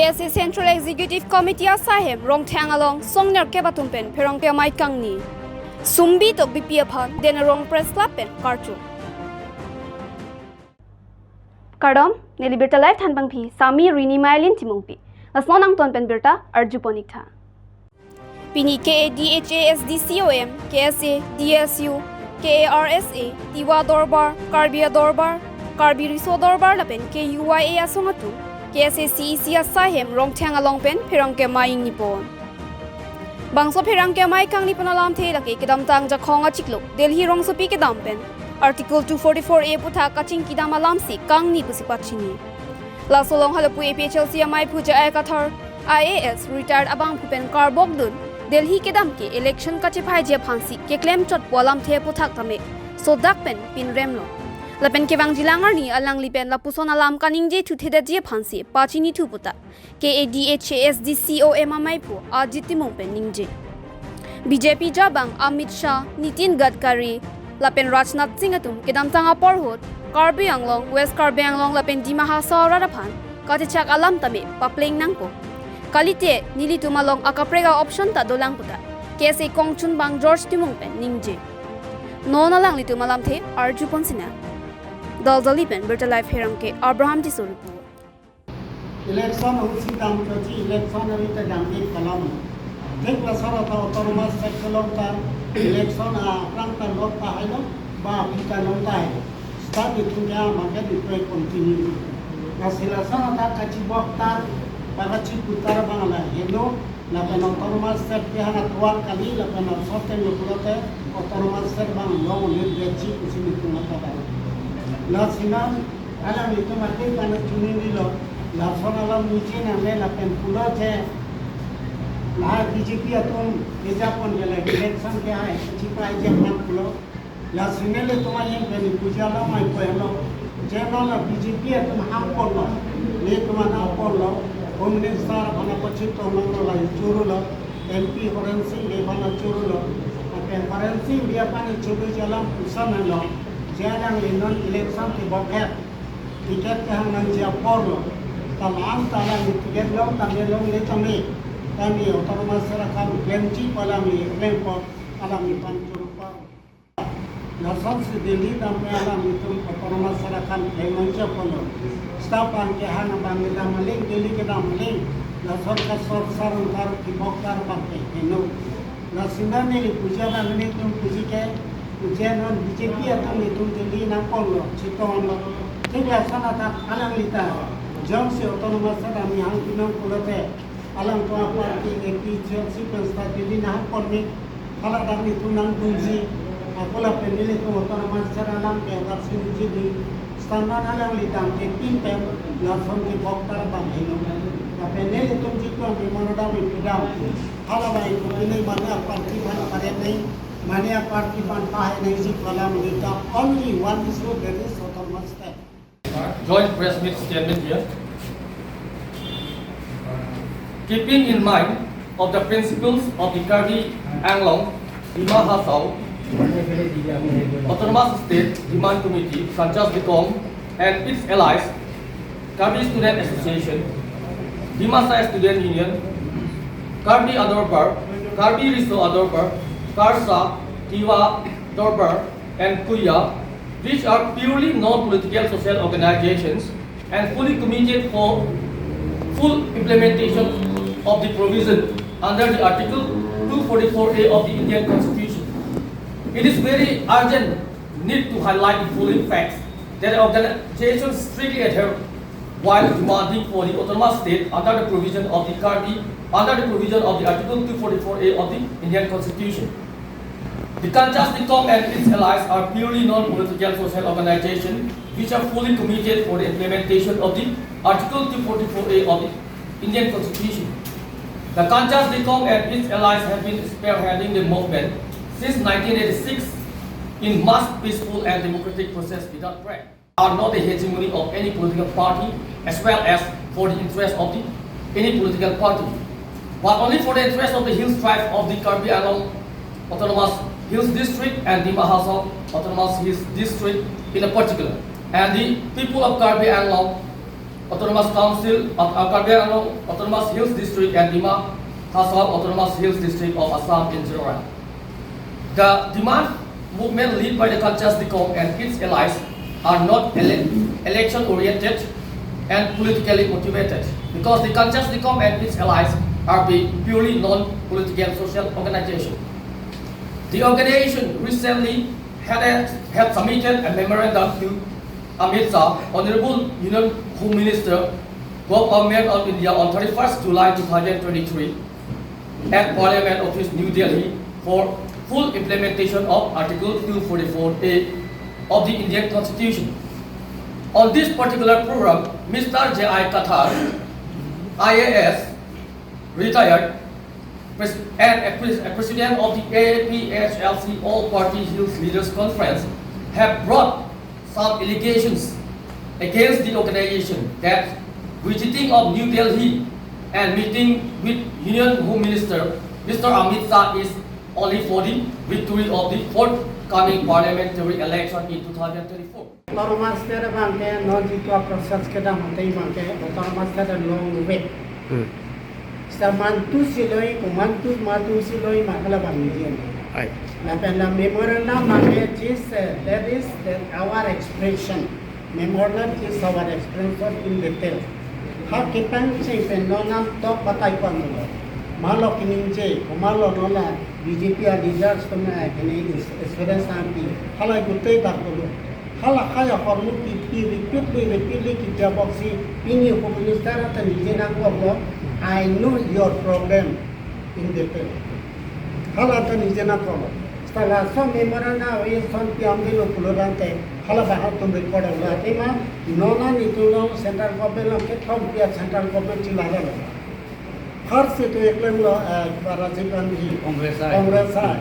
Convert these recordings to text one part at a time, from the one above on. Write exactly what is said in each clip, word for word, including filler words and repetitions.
K S A Central Executive Committee asaihem Rongthang along songner kebatum pen pherangke amei kangni. Sumbi Tokbipi aphan Den Arong Press Club pen karju. Kardom, neli birta live thanbangpi Sami Rini Mailin Timungpi. Lason angton pen birta arjupon-ik tha. Pini K A D H A S D C O M, K S A, D S U, K A R S A, Tiwa Dorbar, Karbi Dorbar, Karbi Riso Dorbar lapen K U Y A asong atum, K S A C E C asaihem Rongthang along pen pherangke amei ingnipon. Bangso pherangke amei kangnipon alamthe lake kedamtang Jakhong achiklo Delhi rongsopi kedam pen Article two forty-four A aputhak kachingkidam alamsi kangni pusi pachini. Laso along halapu A P H L C ameiphu J I Kathar, I A S retired abangphu pen karbokdun Delhi kedam ke election kachepaiji aphansi keklem chotpo alamthe aputhak tame sodak pen pinremlo. Lapen kevangjilang arni alangli pen lapuson alam kaningje thuthedetji aphansi pachinithu puta K A D H A S D C O M ameiphu Ajit Timung pen ningje. B J P jabang Amit Shah, Nitin Gadkari lapen Rajnath Singh atum kedamtang apor ahut Karbi Anglong, West Karbi Anglong lapen Dima Hasao arat aphan kachechak alam tame papleng nangpo. Kalite nelitum along akaprek a-option ta dolang puta K S A kongchunbang George Timung pen ningje. Non alanglitum alamthe arjupon sinang. Daljali pen birta live pherangke Abraham Tisso report. Election ahutsi dam choji, election arni ta dam-ik kalam. Thik lason ata autonomous state along ta election aphrang ta lot pahailo, ba aphi ta long tahai. Start itum ke market itum continue. Lasi lason ata kachiboktar, ba kachiputar abang la heno, lapen autonomous state ke hana tuan kali, lapen asot ke pulote autonomous state abang long unit vechi kusi nitum ata ba. Lasi non alanglitum atik kana chunilo, lason alam niji nangne lapen pulo je, la B J P atum kejapon ke la election ke hai, chipai je man pulo. Lasi nelitum ahin pen puja la mai poilo. Je non la B J P atum hangponlo, nelitum hangponlo, Home Minister aphan apachit tonglo la churulo, M P Horen Sing Bey aphan churulo, lapen Horen Sing Bey aphan churu jalam pusan hanglo, je alangli non election kebokhet. Ticket kehang nangji aporlo. Taman ta alangli ticket long tame longle tame, tame autonomous state akam klemji pu alangli rengpo, alangliphan churupar. Lasonsi Delhi dam pen alanglitum autonomous state akam klem nangji aporlo. Staff abang kehang abang kedam aling, Delhi kedam aling. Lason kasor sarungkar kiboktar abang ke heno. Lasi non neli puja abang nelitum puji ke, puja non B J P atum nelitum Delhi nangkonglo, chitonglo. Thik lason ata alangli ta jongsi autonomous state dam hang pinong pulote, alangtum aparty A P H L C pen state Delhi nangkong ni, hala dam nelitum nangdunji, ako lapen nelitum autonomous state alam ke awarsi niji dun. Seta non alangli dam ke pin pen lason kiboktar abang heno. Lapen nelitum jitu memorandum ipidam. Hala bai ko ini mane aparty aphan pare nei, mane aparty aphan pahai neiji pu alam nelitum, only one issue, that is autonomous state. Joint press meet statement here. Keeping in mind of the principles of the Karbi Anglong Dima Hasao Autonomous State Demand Committee, Kanchas Dikong and its allies, Karbi Student Association, Dimasa Student Union, Karbi Adorbar, Karbi Riso Adorbar, Karsa, Tiwa Dorbar, and Kuya, which are purely non-political social organizations and fully committed for full implementation of the provision under the Article two forty-four A of the Indian Constitution. It is very urgent need to highlight the following facts that the organizations strictly adhere while demanding for the autonomous state under the provision of the Karbi, under the provision of the Article two forty-four A of the Indian Constitution. The Kanchas Dikong and its allies are purely non-political social organization which are fully committed for the implementation of the Article two forty-four A of the Indian Constitution. The Kanchas Dikong and its allies have been spearheading the movement since nineteen eighty-six in mass, peaceful and democratic process without threat. Are not the hegemony of any political party as well as for the interest of the, any political party, but only for the interest of the Hills Tribe of the Karbi Anglong Autonomous Hills District and Dima Hasao Autonomous Hills District in a particular, and the people of Karbi Anglong Autonomous Council of Karbi Anglong Autonomous Hills District and Dima Hasao Autonomous Hills District of Assam in Zorai. The demand movement led by the Kanchas Dikom and its allies are not ele- election oriented and politically motivated, because the Kanchas Dikom and its allies are being purely non-political social organization. The organization recently had, a, had submitted a memorandum to Amit Shah, Honorable Union Home Minister, Government of India, on thirty-first July two thousand twenty-three at Parliament Office, New Delhi, for full implementation of Article two forty-four A of the Indian Constitution. On this particular program, Mister J I Kathar, I A S, retired, pres- and a pres- a president of the A P H L C All Party Hills Leaders Conference, have brought some allegations against the organization that visiting of New Delhi and meeting with Union Home Minister Mister Amit Shah is only for the victory of the forthcoming parliamentary election in two thousand twenty-four. Autonomous State abang ke non jitu a-process kedam ateng abang ke Autonomous State along ruwet. Hmm. Seta mantu si loi, ko mantu matu si loi, ma hala abang nijin. Ai. Lapen la memorandum abang ke is, eh, that is that our expression. Memorandum is our expression in detail. Ha kepangcheng pen non nangtok batai pon lo. Malo keningje, ko malo non la B J P a-leaders atum, eh, kene is- experience nangpi. Hala gute dak dulu. Hala kaya hormu pipi repeatedly, repeatedly kijabok si pini Home Minister ata nijin nangkok lo, "I know your problem in detail." Hala ata nijin nangkok lo. Seta laso memorandum ave son piam dilo pulo tangte, hala bahat atum record lo. Athema non nelitum along central government along kethom pi a-central government chelarlo. First itum eklem lo, eh, Rajiv Gandhi. Congress ai. Congress ai.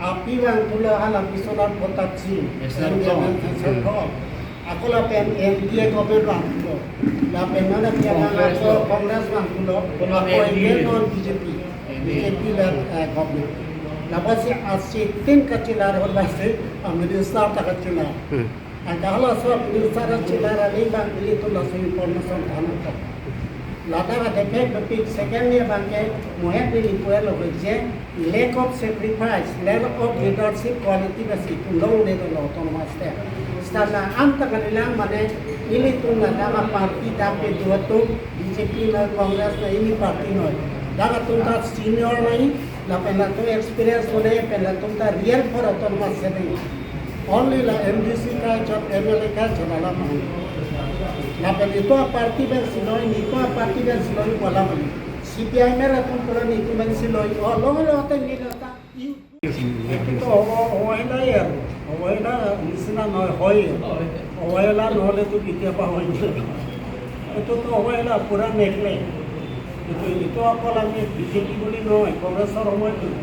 Api abang pulo hala Biswanath Pratap Singh. Yes, sir. M D M, yes, sir. Ako lapen N D A government abang pulo. Lapen non api abang Congress ako lo. Congress abang pulo. Pulo Ako N D A. Again non B J P. N D A. B J P led, eh, government. Lapusi a-sitting kachelar hol basi, a-minister ta kachelar. Hmm. Anke halaso a-minister chelar aling abang ilitum laso information than nangkok. Ladak a-defect topik second ni abang ke mo het neli pu-et lo je lack of sacrifice, lack of leadership quality basi itum longledetlo Autonomous State. Seta la-an ta kalilang mane ilitum ladak a-party dak kedo atum B J P noi, Congress noi, any party noi. Dak atum ta senior noi, lapen latum experience noi, lapen latum ta real for Autonomous State. Only la M D C kachot, M L A kachot alam ahin. Lapen itum a-party abang si loi, nelitum a-party abang si loi pu alam ahin. C P I M atum pulo nelitum abang si loi. O, lo lo ta neli ta. Itum to ho ho hela ya. Ho hela nisina noi hoi. Ho hela nohole to ketia pa hoi. Itum to ho hela pura nekle. Itum, itum akol ami B J P buli noi, Congressor noi itum.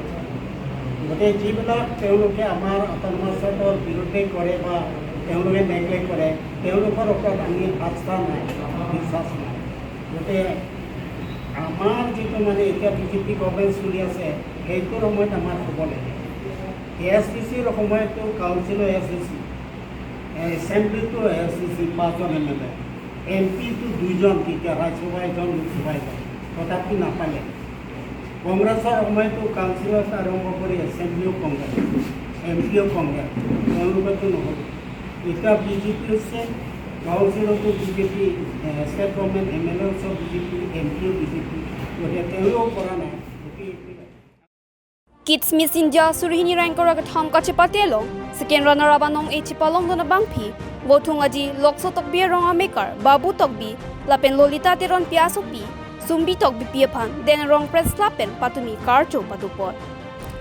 গতিকে যিবিলাক তেওঁলোকে আমাৰ অট'নমাছ ষ্টেটৰ বিৰুদ্ধে কৰে বা তেওঁলোকে নেগলেক্ট কৰে, তেওঁলোকৰ ওপৰত আমি আস্থা নাই, বিশ্বাস নাই। গতিকে আমাৰ যিটো মানে এতিয়া বি জে পি গভৰ্ণমেণ্ট চলি আছে, সেইটোৰ সময়ত আমাৰ হ'ব লাগে। এ এছ ডি চিৰ সময়তো কাউন্সিলৰ এ এছ ডি চি, এছেম্বলিটো এ এছ ডি চি পাঁচজন এম এল এ, এম পিটো দুইজন, তেতিয়া ৰাজ্যসভা এজন, লোকসভা এজন, তথাপি নাপালে। কংগ্ৰেছৰ সময়তো কাউন্সিলত আৰম্ভ কৰি এছেম্বলিও কংগ্ৰেছ, এম পিও কংগ্ৰেছ, তেওঁলোকেতো নহ'ল। এতিয়া বি জে পি হৈছে, কাউন্সিলতো বি জে পি, এ, ষ্টেট গভৰ্ণমেণ্ট এম এল এ অঞ্চল বি জে পি, এম পিও বি জে পি, গতিকে তেওঁ পৰা নাই। গতিকে এইটো Kids Miss India suri hini ra ingkoi ra kethom kachepate along second runner up anong-e chepalongdun abangpi, Vothung Aji, Lokso Tokbi arong amekar Babu Tokbi lapen Lolita Teronpi asopi Sumbi Tokbipi aphan Den Rong Press Club pen patumi karcho padopon.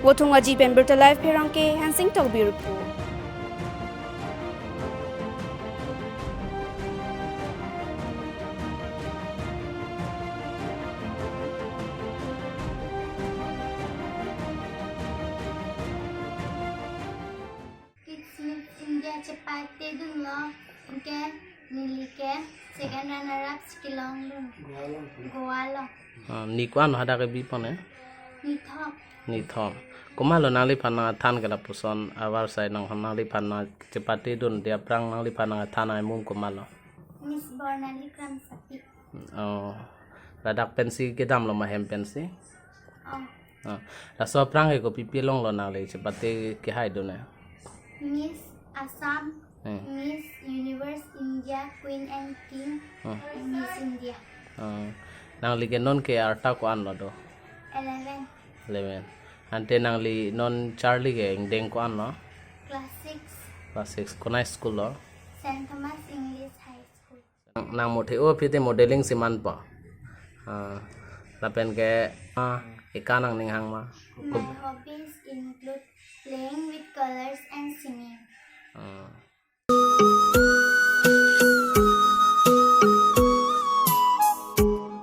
Vothung Aji pen Birta Live Pherangke, Hensing Tokbi report. Kids Miss India chepatedunlo, anke neli ke second runner up si kelongdun. Goa along. Ah, neli ko-an hadak kebi pon e? Neli thom. Neli thom. Komatlo nangliphan nangthan ke lapuson avarsai nang nangliphan nangchepatedunde aphrang nangliphan nangthan amung komatlo? Miss Bornali Kramsapi. Oh. Ladak pensi kedamlo ma hem pensi? Oh. Ah. Laso aphrang ke kopi pi longlo nangli chepate kehai dun ne? Miss Assam, Hmm. Miss Universe India, Queen and King, Hmm. and Miss India. Ah. Nangli ke non ke arta ko-an lo do? Eleven. Eleven. Ante nangli non charli ke ingdeng ko-an lo? Class six. Class six. Konat school lo? Saint Thomas English High School. Nang muthe-o aphi te modeling si manpo. Ah, lapen ke, ah, eka nangning hang ma? My hobbies include playing with colors and singing. Ah,